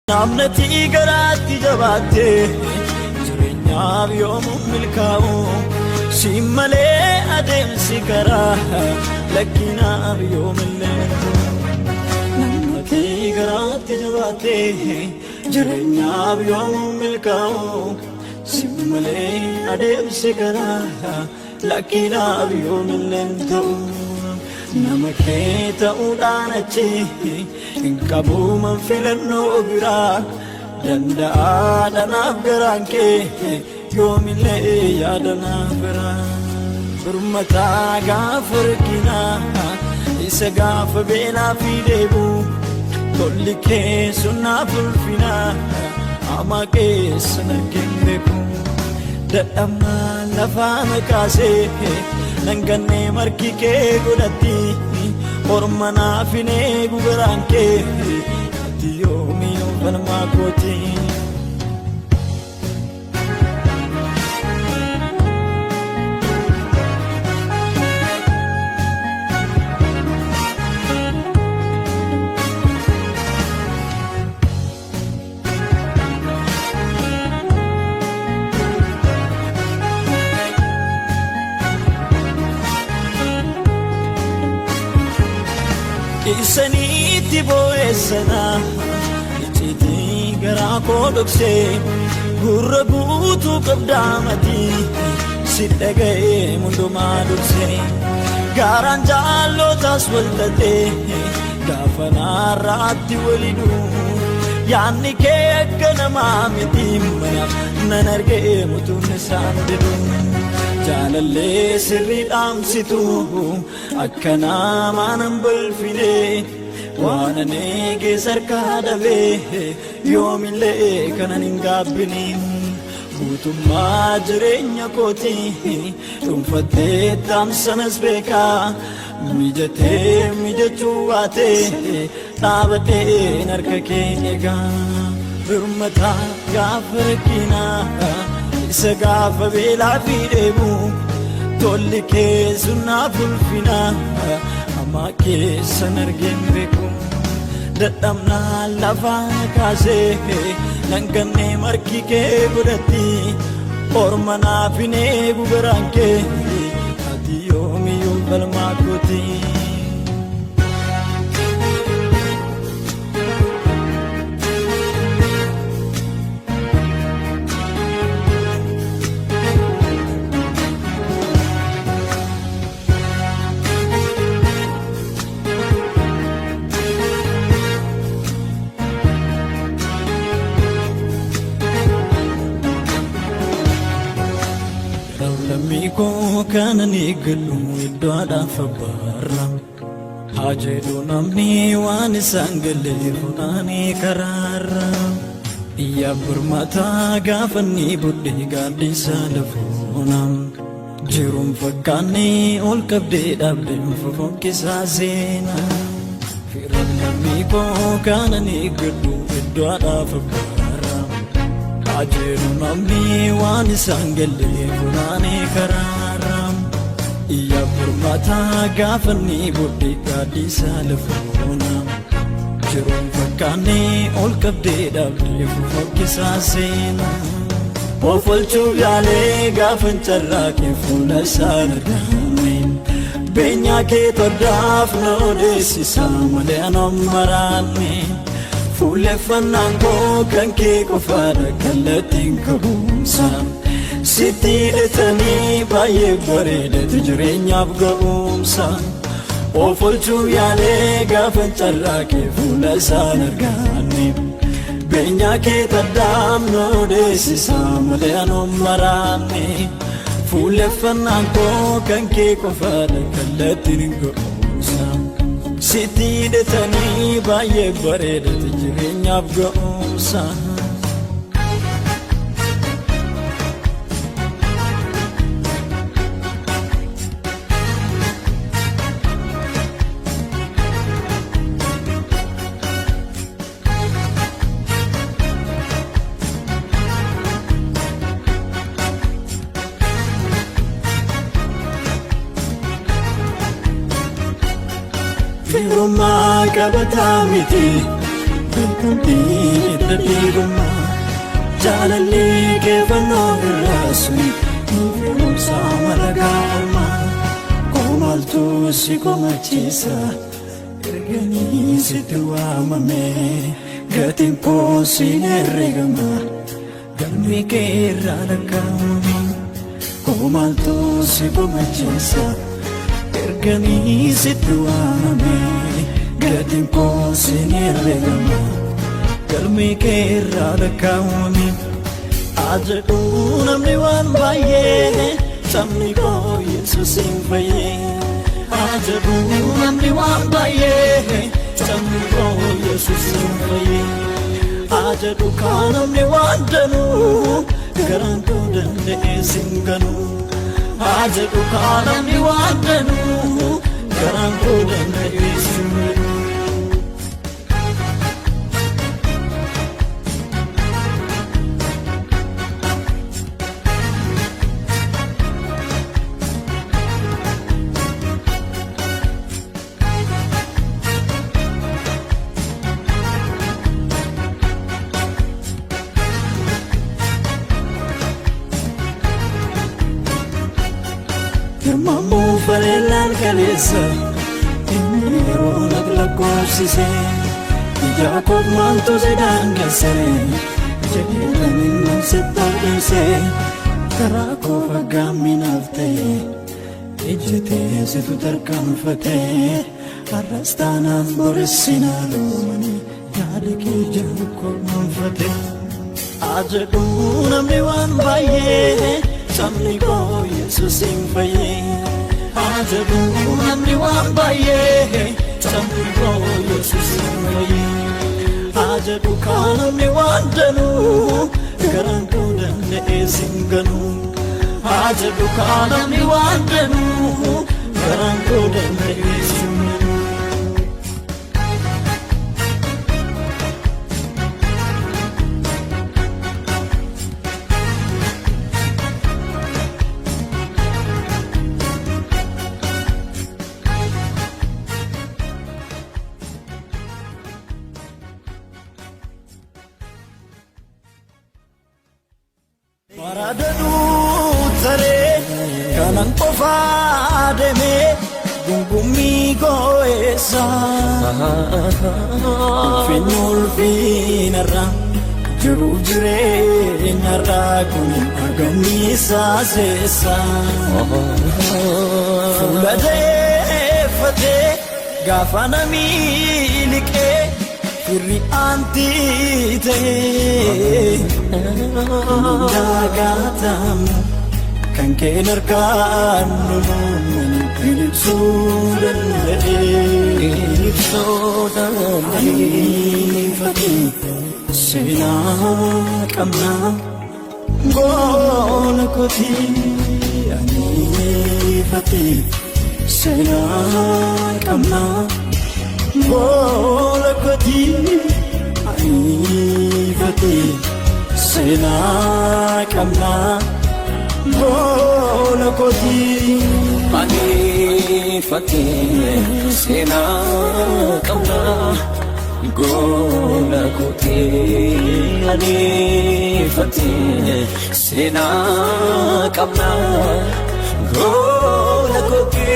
Namnatii garaatti jabaattee jireenyaaf yoomuu milkaa'u siin malee adeemsi karaa lakkinaaf yoomillee namnatii garaatti jabaattee jireenyaaf yoomuu milkaa'u siin malee adeemsi karaa lakkinaaf yoomillee ta'u. Nama kee ta'uudhaan achi hin qabuuman filannoo biraa danda'aa dhanaaf garaan kee yoomillee yaadanaaf biraa. Birmataa gaafa rakkinaa isa gaafa beelaa fi dheebuu tolli kee sunnaaf ulfinaa hamaa keessa nargeen beeku. Dadhabnaa lafaa na kaasee nangannee marki kee godhatti orma naaf hin eegu garaan kee ati yoomiyyuu falmaa kooti. Isaniitti boo'eessana icciitii garaa koo dhoksee gurra guutuu qabdaamati si dhaga'ee hundumaa dursee gaaraan jaallotaas walxaxee gaafa naarraatti waliduu yaanni kee akka namaa miti manaaf nan argee mutuun isaan didu jaalallee sirrii dhaamsitu akka namaa nan balfine waan ani eege harkaa dhabee yoomillee kanan hin gaabbine guutummaa jireenya kooti dhuunfattee taamsanas beekaa mijatee mijachuu baatee dhaabadheen harka kee eegaa birmataa gaafa rakkinaa isa gaafa beelaa fi dheebuu tolli kee sunnaaf ulfinaa hamaa keessan argeen beeku dadhabnaa lafaa kaasee nangannee marki kee godhatti orma naaf hin eegu garaan kee ati yoomiyyuu falmaa kooti. Lammii koo kanan eeggadhu iddoo haadhaaf abbaarra. Haa jedhu namni waan isaan galee funaanii karaarra. Iyya birmataa gaafanni buddee gaaddisa lafoona. Jiruun fakkaanni ol qabdee dhaabdeen fofokkisaa seena. Firaan lammii koo kanan eeggadhu iddoo haadhaaf abbaarra. Haa jedhu namni waan isaan galee funaanii karaarra. Iyya birmataa gaafanni buddee gaaddisa lafoona. Jiruun fakkaanni ol qabdee dhaabdee fofokkisaa seena. Of olchuuf yaalee gaafan carraaqee fuula isaan argame. Beenyaa kee toddaaf na odeessisa malee anon maraanne. Fuulleffannaan koo kan kee qofaadha kallattiin qabuumsa. Sitti hidhatanii baay'ee bareedatu jireenyaaf ga'umsa. Of olchuuf yaalee gaafan carraaqee fuula isaan arganne. Beenyaa kee taddaam na odeessisa malee anon maraanne. Fuulleffannaan koo kan kee qofaadha kallattiin ga'umsa. Sitti hidhatanii baay'ee bareedatu jireenyaaf ga'umsa. Firummaa qabataa miti. Hundi hidda dhiigummaa jaalalli kee fannoo irraa suni nuuf kunuunsaa maragaa ormaa. Koo maaltu si komachiisa erganii sitti waamame gatiin koo siin herregama galmee kee irraa lakkaawame. Koo maaltu si komachiisa erganii sitti waamame gatiin koo siin herregama galmee kee irraa lakkaawame. Haa jedhu namni waan baay'ee sabni koo Yesuusin fayyee. Haa jedhu namni waan baay'ee sabni koo Yesuusin fayyee. Haa jedhu kaa namni waan danuu garaan koo danda'ee sin ganuu. Haa jedhu kaa namni waan danuu garaan koo danda'ee sin ganuu. Hirmaamuu faleellaan kaleessa inni yeroo lakkoofsise ija koof maaltu si daangessere jedhee nan sitti dhiise karaa koo faggaaminaaf ta'e ejjetee situ tarkaanfate har'as taanaan borissinaa luumanii yaada kee jiru kormanfate. Haa jedhu namni waan baay'ee sabni koo Yesuusin fayyee. Haa jedhu namni waan baay'ee sabni koo Yesuusin fayyee. Haa jedhu kaa namni waan danuu garaan koo danda'ee sin ganuu. Haa jedhu kaa namni waan danuu garaan koo danda'ee sin ganuu. Maraadaduu taree kanan qofaa deemee gungummii koo eessa. Ulfinni ulfinarra jiruuf jireenyarra kun argamnisaa seessa. Fuula deeffatee gaafa namii liqee firri aantii ta'ee. Daagatamu kan keen harkaan loluun hin ibsuu danda'e. Ibsuu danda'e. Aniifate seenaa qabnaa goola kooti. Aniifate seenaa qabnaa goola kooti. Aniifate seenaa qabnaa goola kooti. Aniifate seenaa qabnaa goola kooti. Aniifate seenaa qabnaa goola kooti.